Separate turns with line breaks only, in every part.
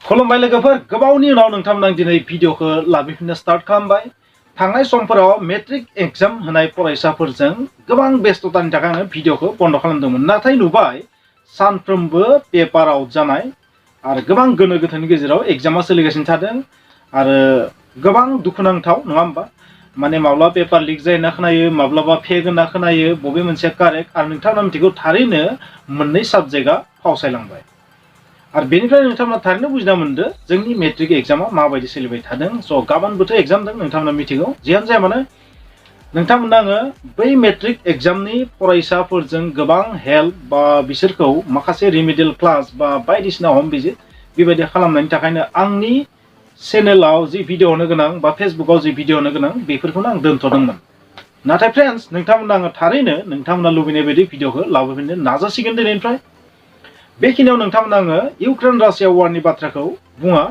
खुलुमबाय लोगोफोर गोबावनि उनाव नोंथांमोना दिनै भिडिअखौ लाबोफिननो स्टार्ट खालामबाय। थांनाय समफोराव मेट्रिक एग्जाम होनाय फरायसाफोरजों गोबां बेस्ततानि थाखाय आङो भिडिअखौ बन्द खालामदोंमोन। नाथाय नुबाय सानफ्रोमबो पेपार आउट जानाय आरो गोबां गोनो गोथोनि गेजेराव एग्जामा सोलिगासिनो थादों आरो गोबां दुखुनांथाव नङा होमबा? माने माब्ला पेपार लिक जायोना खोनायो, माब्लाबा फेक होनना खोनायो, बबे मोनसे कारेक्ट आरो नोंथांमोना मिथिगौ थारैनो मोननै साबजेक्टआ फावसायलांबाय। आरो बेनिफ्राय नोंथांमोना थारैनो बुजिना मोनदो जोंनि मेट्रिक एग्जामा माबायदि सोलिबाय थादों। स' गाबोनबोथ' एग्जाम दं नोंथांमोना मिथिगौ। जियानो जाया मानो नोंथांमोना आङो बै मेट्रिक एग्जामनि फरायसाफोरजों गोबां हेल्प बा बिसोरखौ माखासे रिमेडियेल क्लास बा बायदिसिना हम भिजिट बेबायदि खालामनायनि थाखायनो आंनि चेनेलाव जि भिडिअ होनो गोनां बा फेसबुकाव जि भिडिअ होनो गोनां बेफोरखौनो आं दोनथ'दोंमोन। नाथाय फ्रेन्ड्स नोंथांमोना आङो थारैनो नोंथांमोना लुबैनाय बायदि भिडिअखौ लाबोफिननो नाजासिगोन दिनैनिफ्राय। बेखिनियाव नोंथांमोना आङो इउक्रेन रासिया वारनि बाथ्राखौ बुङा।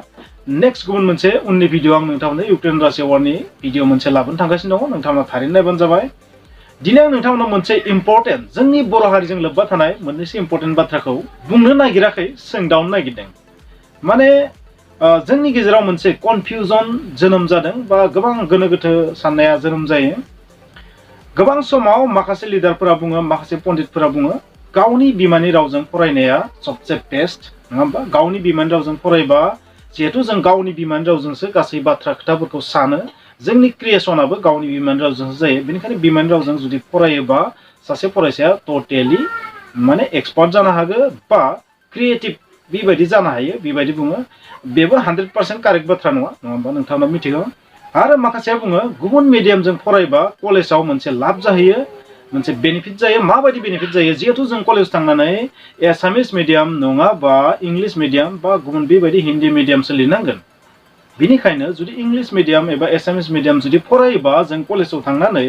नेक्स्ट गुबुन मोनसे उननि भिडिअ आं नोंथांमोननो इउक्रेन रासिया वारनि भिडिअ मोनसे लाबोनो थांगासिनो दङ। नोंथांमोना थारैनो नायबानो जाबाय। दिनै आं नोंथांमोनाव मोनसे इम्परटेन्ट जोंनि बर' हारिजों लोब्बा थानाय मोननैसो इम्परटेन्ट बाथ्राखौ बुंनो नागिराखै, सोंदावनो नागिरदों। माने जोंनि गेजेराव मोनसे कनफिउजन जोनोम जादों बा गोबां गोनो गोथो साननाया जोनोम जायो। गोबां समाव माखासे लिडारफोरा बुङो, माखासे पन्डितफोरा बुङो गावनि बिमानि रावजों फरायनाया सबसे बेस्ट नङा होमबा? गावनि बिमानि रावजों फरायबा जिहेथु जों गावनि बिमानि रावजोंसो गासै बाथ्रा खोथाफोरखौ सानो, जोंनि क्रिएसनाबो गावनि बिमानि रावजोंसो जायो। बेनिखायनो बिमानि रावजों जुदि फरायोबा सासे फरायसाया टटेलि माने एक्सपार्ट जानो हागौ बा क्रिएटिभ बेबायदि जानो हायो बेबायदि बुङो। बेबो 100% कारेक्ट बाथ्रा नङा होमबा? नोंथांमोना मिथिगौ। आरो माखासेया बुङो गुबुन मिडियामजों फरायबा कलेजाव मोनसे लाब जाहैयो, मोनसे बेनिफिट जायो। माबायदि बेनिफिट जायो? जिहेतु जों कलेज थांनानै एसामिस मिडियाम नङाबा इंलिश मिडियाम बा गुबुन बेबायदि हिन्दी मिडियामसो लिरनांगोन। बेनिखायनो जुदि इंलिश मिडियाम एबा एसामिस मिडियाम जुदि फरायोबा जों कलेजाव थांनानै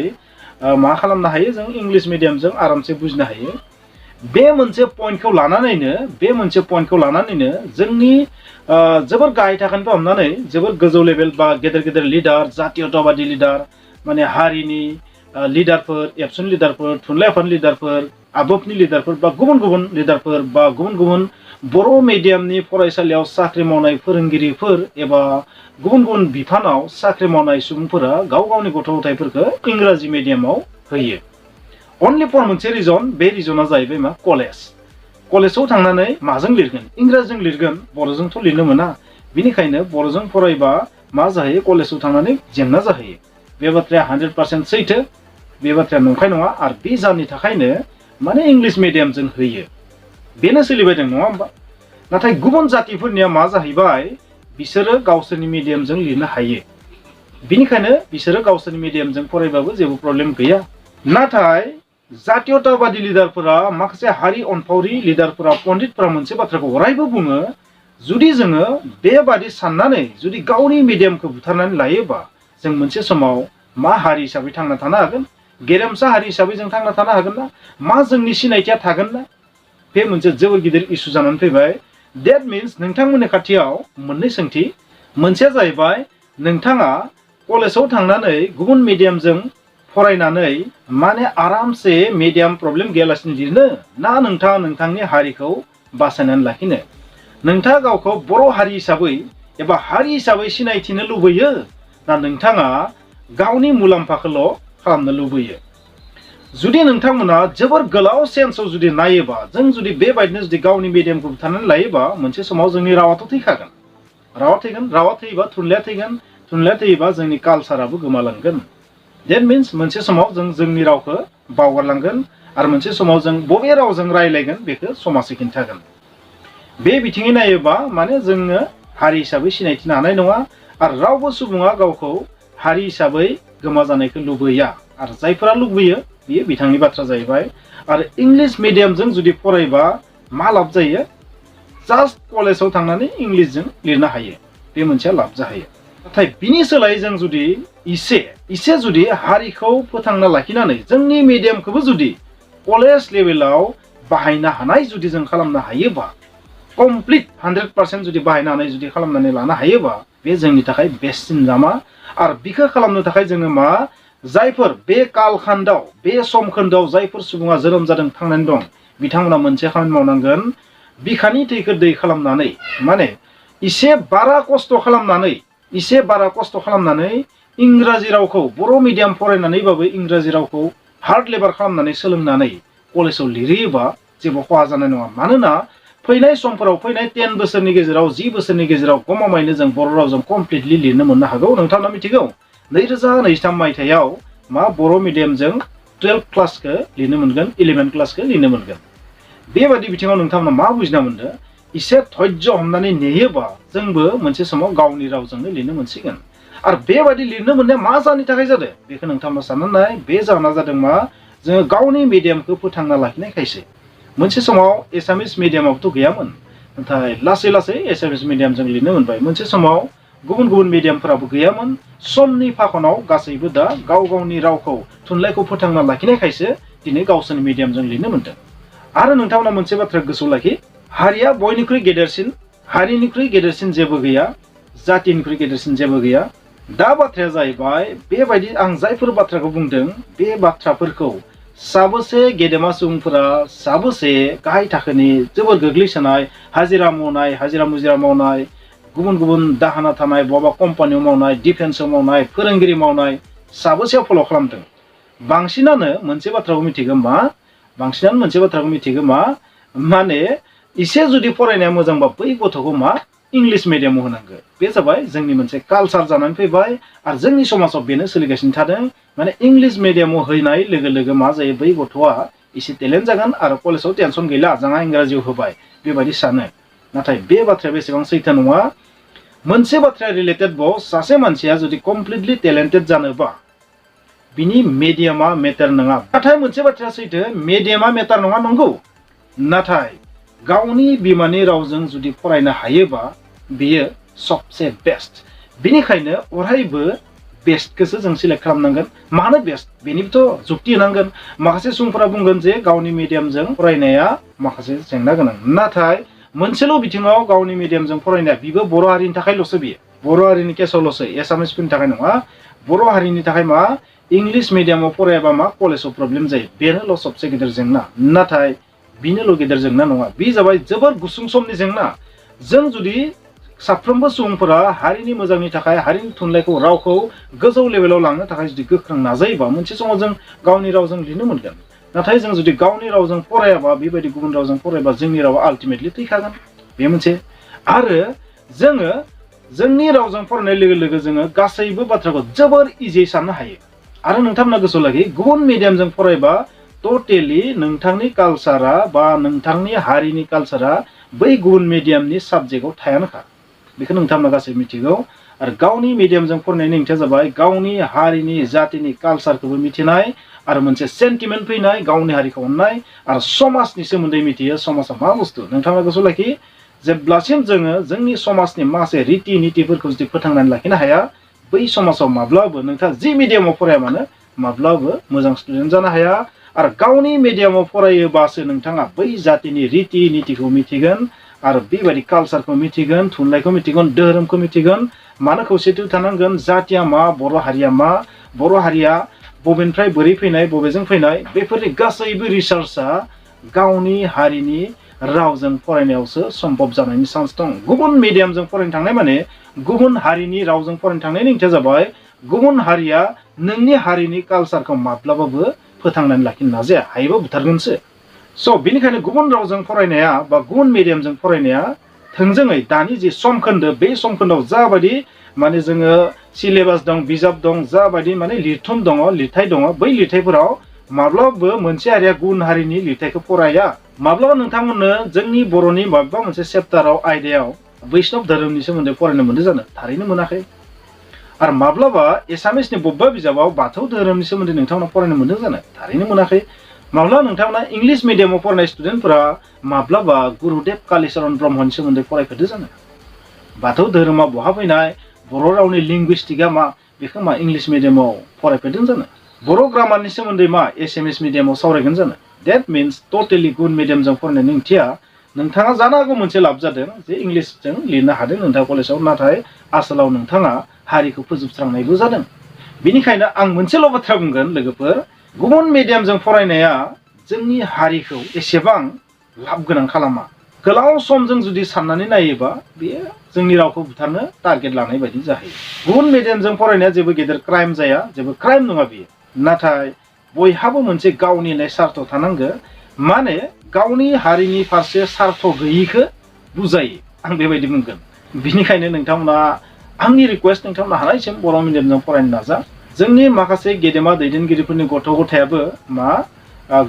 मा खालामनो हायो? जों इंलिश मिडियामजों आरामसे बुजिनो हायो। बे मोनसे पइन्टखौ लानानैनो जोंनि जोबोर गाहाय थाखोनिफ्राय हमनानै जोबोर गोजौ लेभेल बा गेदेर गेदेर लिडार, जातीयताबादि लिडार, माने हारिनि लिडारफोर, एबसुनि लिडारफोर, थुनलाइ आफादनि लिडारफोर, आबोफनि लिडारफोर बा गुबुन गुबुन लिडारफोर बा गुबुन गुबुन बर' मिडियामनि फरायसालियाव साख्रि मावनाय फोरोंगिरिफोर एबा गुबुन गुबुन बिफानाव साख्रि मावनाय सुबुंफोरा गाव गावनि गथ' गथायफोरखौ इंराजि मिडियामाव होयो। अनलि फर मोनसे रिजन, बे रिजना जाहैबाय मा? कलेजाव थांनानै माजों लिरगोन? इंराजिजों लिरगोन, बर'जोंथ' लिरनो मोना। बेनिखायनो बर'जों फरायबा मा जाहैयो? कलेजाव थांनानै जेंना जाहैयो। बे बाथ्राया 100% सैथो, बे बाथ्राया नंखाय नङा। आरो बे जाहोननि थाखायनो माने इंलिश मिडियामजों होयो। बेनो सोलिबाय दं नङा होमबा? नाथाय गुबुन जातिफोरनिया मा जाहैबाय? बिसोरो गावसोरनि मिडियामजों लिरनो हायो। बेनिखायनो बिसोरो गावसोरनि मिडियामजों फरायबाबो जेबो प्रब्लेम गैया। नाथाय जातीयताबादि लिडारफोरा, माखासे हारि अनफावरि लिडारफोरा, पन्डितफोरा मोनसे बाथ्राखौ अरायबो बुङो, जुदि जोङो बेबादि साननानै जुदि गावनि मिडियामखौ बुथारनानै लायोबा जों मोनसे समाव मा हारि हिसाबै थांना थानो हागोन? गेरेमसा हारि हिसाबै जों थांना थानो हागोन ना? मा जोंनि सिनायथिया थागोन ना? बे मोनसे जोबोर गिदिर इस्यु जानानै फैबाय। डेट मिन्स नोंथांमोननि खाथियाव मोननै सोंथि। मोनसेया जाहैबाय नोंथाङा कलेजाव थांनानै गुबुन मिडियामजों फरायनानै माने आरामसे मिडियाम प्रब्लेम गैयालासिनो लिरनो, ना नोंथाङा नोंथांनि हारिखौ बासायनानै लाखिनो? नोंथाङा गावखौ बर' हारि हिसाबै एबा हारि हिसाबै सिनायथिनो लुबैयो, ना नोंथाङा गावनि मुलाम्फाखौल' खालामनो लुबैयो? जुदि नोंथांमोना जोबोर गोलाव सेन्सआव जुदि नायोबा, जों जुदि बेबायदिनो जुदि गावनि मिडियामखौ बुथारनानै लायोबा मोनसे समाव जोंनि रावाथ' थैखागोन। रावा थैयोबा थुनलाइया थैगोन, थुनलाइया थैयोबा जोंनि कालसाराबो गोमालांगोन। डेट मिन्स मोनसे समाव जों जोंनि रावखौ बावगारलांगोन आरो मोनसे समाव जों बबे रावजों रायज्लायगोन बेखौ समाजै खिन्थागोन। बे बिथिङै नायोबा माने जोङो हारि हिसाबै सिनायथिनो हानाय नङा आरो रावबो सुबुङा गावखौ हारि हिसाबै गोमाजानायखौ लुबैया। आरो जायफोरा लुबैयो बियो बिथांनि बाथ्रा जाहैबाय। आरो इंलिश मिडियामजों जुदि फरायबा मा लाब जायो? जास्ट कलेजाव थांनानै इंलिशजों लिरनो हायो, बे मोनसेया लाब जाहैयो। नाथाय बिनि सोलायै जों जुदि इसे जुदि हारिखौ फोथांना लाखिनानै जोंनि मिडियामखौबो जुदि कलेज लेभेलाव बाहायनो हानाय जुदि जों खालामनो हायोबा, कमप्लिट 100% जुदि बाहायनो हानाय जुदि खालामनानै लानो हायोबा, बे जोंनि थाखाय बेस्टसिन लामा। आरो बिखौ खालामनो थाखाय जोङो मा? जायफोर बे कालखोन्दोआव, बे समखोन्दोआव जायफोर सुबुङा जोनोम जादों, थांनानै दं, बिथांमोना मोनसे खामानि मावनांगोन। बिखानि थैखौ दै खालामनानै, माने इसे बारा खस्थ' खालामनानै इंराजि रावखौ बर' मिडियाम फरायनानैबाबो इंराजि रावखौ हार्ड लेबार खालामनानै सोलोंनानै कलेजाव लिरहैयोबा जेबो खहा जानाय नङा। मानोना फैनाय समफोराव फैनाय 10 बोसोरनि गेजेराव 10 बोसोरनि गेजेराव गमामायैनो जों बर' रावजों कमप्लिटलि लिरनो मोननो हागौ। नोंथाङा मिथिगौ 2023 मायथाइयाव बर' मिडियामजों 12 क्लासखौ लिरनो मोनगोन, 11 क्लासखौ लिरनो मोनगोन। बेबायदि बिथिङाव नोंथांमोना मा बुजिना मोनदों? इसे धैर्य हमनानै नेयोबा जोंबो मोनसे समाव गावनि रावजोंनो लिरनो मोनसिगोन। आरो बेबायदि लिरनो मोननाया मा जाहोननि थाखाय जादों बेखौ नोंथांमोना साननानै नाय। बे जाहोना जादों मा? जोङो गावनि मिडियामखौ फोथांना लाखिनायखायसो। मोनसे समाव एसामिस मिडियामाबोथ' गैयामोन, नाथाय लासै लासै एसामिस मिडियामजों लिरनो मोनबाय। मोनसे समाव गुबुन गुबुन मिडियामफोराबो गैयामोन। समनि फाखनाव गासैबो दा गाव गावनि रावखौ थुनलाइखौ फोथांना लाखिनायखायसो दिनै गावसोरनि मिडियामजों लिरनो मोनदों। आरो नोंथांमोना मोनसे बाथ्रा गोसोआव लाखि, हारिया बयनिख्रुइ गेदेरसिन, हारिनिख्रुइ गेदेरसिन जेबो गैया, जातिनिख्रुइ गेदेरसिन जेबो गैया। दा बाथ्राया जाहैबाय बेबायदि आं जायफोर बाथ्राखौ बुंदों बे बाथ्राफोरखौ साबोसे गेदेमा सुबुंफोरा, साबोसे गाहाय थाखोनि जोबोर गोग्लैसोनाय हाजिरा मावनाय, हाजिरा मुजिरा मावनाय, गुबुन गुबुन दाहोना थानाय, बबा कम्पानियाव मावनाय, डिफेन्सआव मावनाय, फोरोंगिरि मावनाय, साबोसेया फल' खालामदों? बांसिनानो मोनसे बाथ्राखौ मिथिगौ मा? माने इसे जुदि फरायनाया मोजांबा बै गथ'खौ मा इंलिश मिडियामाव होनांगौ। बे जाबाय जोंनि मोनसे कालचार जानानै फैबाय आरो जोंनि समाजाव बेनो सोलिगासिनो थादों। माने इंलिश मिडियामाव होनाय लोगो लोगो मा जायो? बै गथ'आ एसे टेलेन्ट जागोन आरो कलेजाव टेनसन गैला, जोंहा इंराजियाव होबाय, बेबायदि सानो। नाथाय बे बाथ्राया बेसेबां सैथो नङा। मोनसे बाथ्राया रिलेटेड बाव, सासे मानसिया जुदि कमप्लिटलि टेलेन्टेड जानोबा बिनि मिडियामा मेटार नङा। नाथाय मोनसे बाथ्राया सैथो, मिडियामा मेटार नङा नंगौ, नाथाय गावनि बिमानि रावजों जुदि फरायनो हायोबा बेयो सबसे बेस्ट। बेनिखायनो अरायबो बेस्टखौसो जों सिलेक्ट खालामनांगोन। मानो बेस्ट? बेनिबोथ' जुक्ति होनांगोन। माखासे सुबुंफोरा बुंगोन जे गावनि मिडियामजों फरायनाया माखासे जेंना गोनां, नाथाय मोनसेल' बिथिङाव गावनि मिडियामजों फरायनाया बिबो बर' हारिनि थाखायल'सो, बियो बर' हारिनि केसआवल'सो, एसामिसफोरनि थाखाय नङा। बर' हारिनि थाखाय मा इंलिश मिडियामाव फरायाबा मा कलेजाव प्रब्लेम जायो, बेनोल' सबसे गिदिर जेंना। नाथाय बेनोल' गिदिर जेंना नङा, बे जाबाय जोबोर गुसुं समनि जेंना। जों जुदि साफ्रोमबो सुबुंफोरा हारिनि मोजांनि थाखाय, हारिनि थुनलाइखौ, रावखौ गोजौ लेभेलाव लांनो थाखाय जुदि गोख्रों नाजायोबा मोनसे समाव जों गावनि रावजों लिरनो मोनगोन। नाथाय जों जुदि गावनि रावजों फरायाबा, बेबायदि गुबुन रावजों फरायबा जोंनि रावा आल्टिमेटलि थैखागोन। बे मोनसे। आरो जोङो जोंनि रावजों फरायनाय लोगो लोगो जोङो गासैबो बाथ्राखौ जोबोर इजियै साननो हायो। आरो नोंथांमोना गोसोआव लाखि, गुबुन मिडियामजों फरायबा टटेलि नोंथांनि कालचारा बा नोंथांनि हारिनि कालचारा बै गुबुन मिडियामनि साबजेक्टआव थायानोखा। बेखौ नोंथांमोना गासैबो मिथिगौ। आरो गावनि मिडियामजों फरायनायनि ओंथिया जाबाय गावनि हारिनि, जातिनि कालचारखौबो मिथिनाय आरो मोनसे सेन्टिमेन्ट फैनाय, गावनि हारिखौ अननाय आरो समाजनि सोमोन्दै मिथियो। समाजा मा बुस्थु नोंथाङा गोसोआव लाखि, जेब्लासिम जोङो जोंनि समाजनि माखासे रिति नितिफोरखौ जुदि फोथांनानै लाखिनो हाया, बै समाजाव माब्लाबो नोंथाङा जि मिडियामाव फराया मानो माब्लाबो मोजां स्टुडेन्ट जानो हाया। आरो गावनि मिडियामाव फरायोबासो नोंथाङा बै जातिनि रिति नितिखौ मिथिगोन आरो बेबायदि कालचारखौ मिथिगोन, थुनलाइखौ मिथिगोन, धोरोमखौ मिथिगोन। मानो खौसेथि थानांगोन? जातिया मा, बर' हारिया मा, बर' हारिया बबेनिफ्राय बोरै फैनाय, बबेजों फैनाय, बेफोरनि गासैबो रिसार्चआ गावनि हारिनि रावजों फरायनायावसो सम्भब जानायनि चान्स दं। गुबुन मिडियामजों फरायनो थांनाय माने गुबुन हारिनि रावजों फरायनो थांनायनि ओंथिया जाबाय गुबुन हारिया नोंनि हारिनि कालचारखौ माब्लाबाबो फोथांनानै लाखिनो नाजाया, हायोबा बुथारगोनसो। स' बेनिखायनो गुबुन रावजों फरायनाया बा गुबुन मिडियामजों फरायनाया थोंजोङै दानि जि समखोन्दो, बे समखोन्दोआव जाबायदि माने जोङो सिलेबास दं, बिजाब दं, जाबायदि माने लिरथुम दङ, लिरथाय दङ, बै लिरथायफोराव माब्लाबाबो मोनसे हारिया गुबुन हारिनि लिरथायखौ फराया। माब्लाबा नोंथांमोननो जोंनि बर'नि माबा मोनसे चेप्टाराव, आयदायाव बैष्णव धोरोमनि सोमोन्दै फरायनो मोनदों जानो? थारैनो मोनाखै। आरो माब्लाबा एसामिसनि बबेबा बिजाबाव बाथौ धोरोमनि सोमोन्दै नोंथांमोना फरायनो मोनदों जानो? थारैनो मोनाखै। माब्लाबा नोंथांमोना इंलिश मिडियामाव फरायनाय स्टुडेन्टफोरा माब्लाबा गुरुदेब कालिचरन ब्रह्मनि सोमोन्दै फरायफेरदों जानो? बाथौ धोरोमा बहा फैनाय, बर' रावनि लिंगुइस्टिकआ मा, बेखौ मा इंलिश मिडियामाव फरायफेरदों जानो? बर' ग्रामारनि सोमोन्दै मा एसामिस मिडियामाव सावरायगोन जानो? डेट मिन्स टटेलि गुबुन मिडियामजों फरायनायनि ओंथिया नोंथाङा जानो हागौ मोनसे लाब जादों जे इंलिशजों लिरनो हादों नोंथाङा कलेजाव, नाथाय आसोलाव नोंथाङा हारिखौ फोजोबस्रांनायबो जादों। बेनिखायनो आं मोनसेल' बाथ्रा बुंगोन लोगोफोर, गुबुन मिडियामजों फरायनाया जोंनि हारिखौ एसेबां लाब गोनां खालामा। गोलाव समजों जुदि साननानै नायोबा बेयो जोंनि रावखौ बुथारनो टारगेट लानाय बायदि जाहैयो। गुबुन मिडियामजों फरायनाया जेबो गेदेर क्राइम जाया, जेबो क्राइम नङा बेयो। नाथाय बयहाबो मोनसे गावनि सार्थ थानांगो, माने गावनि हारिनि फारसे सार्थ गैयिखौ बुजायो, आं बेबायदि बुंगोन। बिनिखायनो नोंथांमोना आंनि रिक्वेस्ट, नोंथांमोना हानायसिम बर' मिडियामजों फरायनो नाजा। जोंनि माखासे गेदेमा दैदेनगिरिफोरनि गथ' गथायाबो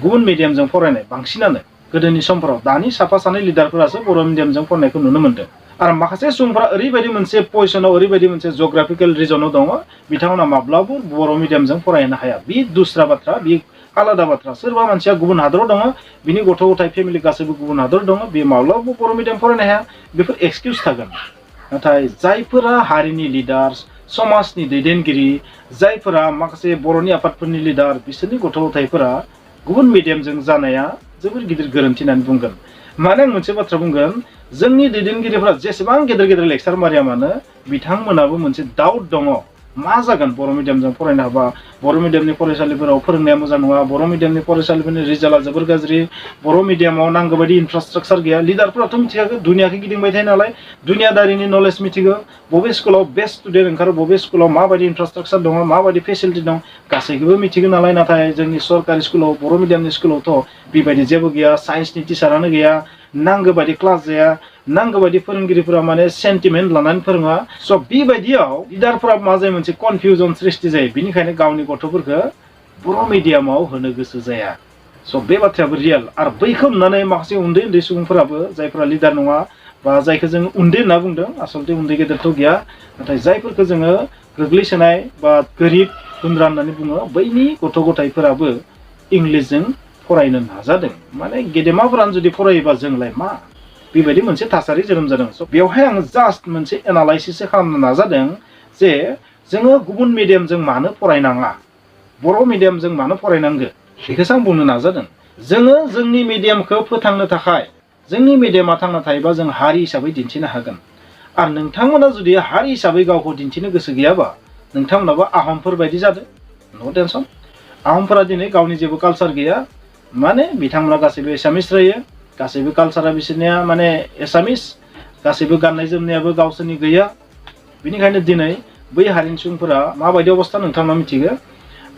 गुबुन मिडियामजों फरायनाय बांसिनानो गोदोनि समफोराव, दानि साफा सानै लिडारफोरासो बर' मिडियामजों फरायनायखौ नुनो मोनदों। आरो माखासे सुबुंफोरा ओरैबायदि मोनसे पजिशनाव, ओरैबायदि मोनसे जग्राफिकेल रिजनाव दङ, बिथांमोना माब्लाबो बर' मिडियामजों फरायनो हाया। बे दुस्रा बाथ्रा, बे आलादा बाथ्रा। सोरबा मानसिया गुबुन हादराव दङ, बिनि गथ' गथाय फेमिलि गासैबो गुबुन हादर दङ, बे माब्लाबो बर' मिडियाम फरायनो हाया, बेफोर एक्सकिउज थागोन। नाथाय जायफोरा हारिनि लिडार्स, समाजनि दैदेनगिरि, जायफोरा माखासे बर'नि आफादफोरनि लिडार, बिसोरनि गथ' गथायफोरा गुबुन मिडियामजों जानाया जोबोर गिदिर गोरोन्थि होननानै बुंगोन। माने आं मोनसे बाथ्रा बुंगोन, जोंनि दैदेनगिरिफोरा जेसेबां गेदेर गेदेर लेक्सार मारिया मानो, बिथांमोनाबो मोनसे डाउट दङ, मा जागोन बर' मिडियामजों फरायनो हाबा। बर' मिडियामनि फरायसालिफोराव फोरोंनाया मोजां नङा, बर' मिडियामनि फरायसालिफोरनि रिजाल्टआ जोबोर गाज्रि, बर' मिडियामाव नांगौ बायदि इनफ्रास्ट्राक्चार गैया। लिडारफोराथ' मिथिखागौ, दुनियाखौ गिदिंबाय थायो नालाय, दुनियादारिनि नलेज मिथिगौ, बबे स्कुलाव बेस्ट स्टुडेन्ट ओंखारो, बबे स्कुलाव माबायदि इनफ्रास्ट्राक्चार दङ, माबायदि फेसिलिटि दं, गासैखौबो मिथिगौ नालाय। नाथाय जोंनि सरकारि स्कुलाव, बर' मिडियामनि स्कुलावथ' बेबायदि जेबो गैया, साइन्सनि टिचारानो गैया, नांगौ बायदि क्लास जाया, नांगौ बायदि फोरोंगिरिफोरा माने सेन्टिमेन्ट लानानै फोरोङा। स' बेबायदियाव लिडारफोरा मा जायो, मोनसे कनफिउजन सृष्टि जायो। बिनिखायनो गावनि गथ'फोरखौ बर' मिडियामाव होनो गोसो जाया। स' बे बाथ्रायाबो रियेल। आरो बैखौ नुनानै माखासे उन्दै उन्दै सुबुंफोराबो, जायफोरा लिडार नङा, बा जायखौ जों उन्दै होनना बुंदों, आसलथे उन्दै गेदेरथ' गैया, नाथाय जायफोरखौ जोङो गोग्लैसोनाय बा गोरिब गुन्द्रा होननानै बुङो, बैनि गथ' गथायफोराबो इंलिसजों फरायनो नाजादों। माने गेदेमाफोरानो जुदि फरायोबा जोंलाय मा, बेबायदि मोनसे थासारि जोनोम जादों। स' बेवहाय आङो जास्ट मोनसे एनालाइसिसो खालामनो नाजादों जे जोङो गुबुन मिडियामजों मानो फरायनाङा, बर' मिडियामजों मानो फरायनांगौ, बेखौसो आं बुंनो नाजादों। जोङो जोंनि मिडियामखौ फोथांनो थाखाय, जोंनि मिडियामा थांना थायोबा जों हारि हिसाबै दिन्थिनो हागोन। आरो नोंथांमोना जुदि हारि हिसाबै गावखौ दिन्थिनो गोसो गैयाबा, नोंथांमोनाबो आहमफोर बायदि जादों, नो टेनसन। आहमफोरा दिनै गावनि जेबो कालचार गैया, माने बिथांमोना गासैबो एसामिस रायो, गासैबो कालचारा बिसोरनिया माने एसामिस, गासैबो गाननाय जोमनायाबो गावसोरनि गैया। बिनिखायनो दिनै बै हारिनि सुबुंफोरा माबायदि अबस्था नोंथांमोना मिथिगौ।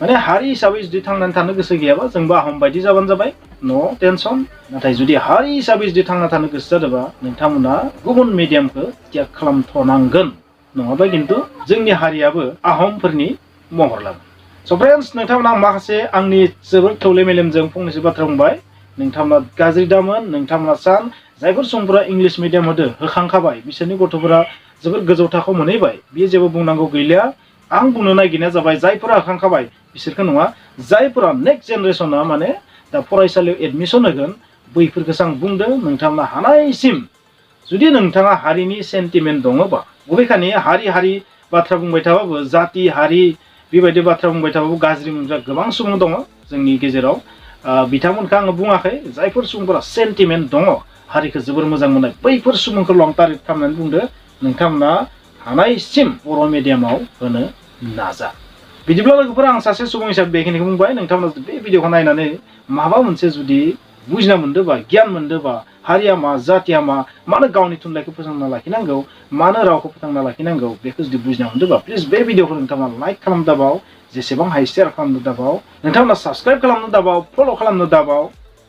माने हारि हिसाबै जुदि थांनानै थानो गोसो गैयाबा जोंबो आहम बायदि जाबानो जाबाय, नो टेनसन। नाथाय जुदि हारि हिसाबै जुदि थांना थानो गोसो जादोंबा नोंथांमोना गुबुन मिडियामखौ त्याग खालामथ'नांगोन, नङाबा खिन्थु जोंनि हारियाबो आहमफोरनि महर लागोन। स' फ्रेन्ड्स, नोंथांमोना माखासे आंनि जोबोद थौले मेलेमजों फंनैसो बाथ्रा बुंबाय। नोंथांमोना गाज्रि दामोन, नोंथांमोना सान जायफोर सुबुंफोरा इंलिस मिडियाम होखांखाबाय, बिसोरनि गथ'फोरा जोबोद गोजौ थाखोआव मोनहैबाय, बियो जेबो बुंनांगौ गैलिया। आं बुंनो नागिरनाया जाबाय, जायफोरा होखांखाबाय बिसोरखौ नङा, जायफोरा नेक्स्ट जेनेरेसना माने दा फरायसालियाव एडमिसन होगोन, बैफोरखौसो आं बुंदों। नोंथांमोना हानायसिम जुदि नोंथाङा हारिनि सेन्टिमेन्ट दङबा, बबेखानि हारि बाथ्रा बुंबाय थाबाबो, जाति हारि बेबायदि बाथ्रा बुंबाय थाबाबो गाज्रि मोनग्रा गोबां सुबुं दङ जोंनि गेजेराव। बिथांमोनखौ आङो बुङाखै, जायफोर सुबुंफोरा सेन्टिमेन्ट दङ, हारिखौ जोबोर मोजां मोननाय, बैफोर सुबुंखौल' आं टारगेट खालामनानै बुंदो, नोंथांमोना हानायसिम बर' मिडियामाव होनो नाजा। बिदिब्ला लोगोफोर, आं सासे सुबुं हिसाबै बेखिनिखौ बुंबाय। नोंथांमोना बे भिडिअखौ नायनानै माबा मोनसे जुदि बुजिना मोनदोंबा, गियान मोनदोंबा, हारिया मा, जातिया मा, मानो गावनि थुनलाइखौ फोथांना लाखिनांगौ, मानो रावखौ फोथांना लाखिनांगौ, बेखौ जुदि बुजिना मोनदोंबा, प्लिज बे भिडिअखौ नोंथांमोना लाइक खालामनो दाबाव, जेसेबां हायो शेयार खालामनो दाबाव, नोंथांमोना साबस्क्राइब खालामनो दाबाव, फल' खालामनो दाबाव,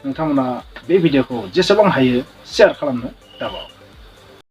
नोंथांमोना बे भिडिअखौ जेसेबां हायो शेयार खालामनो दाबाव।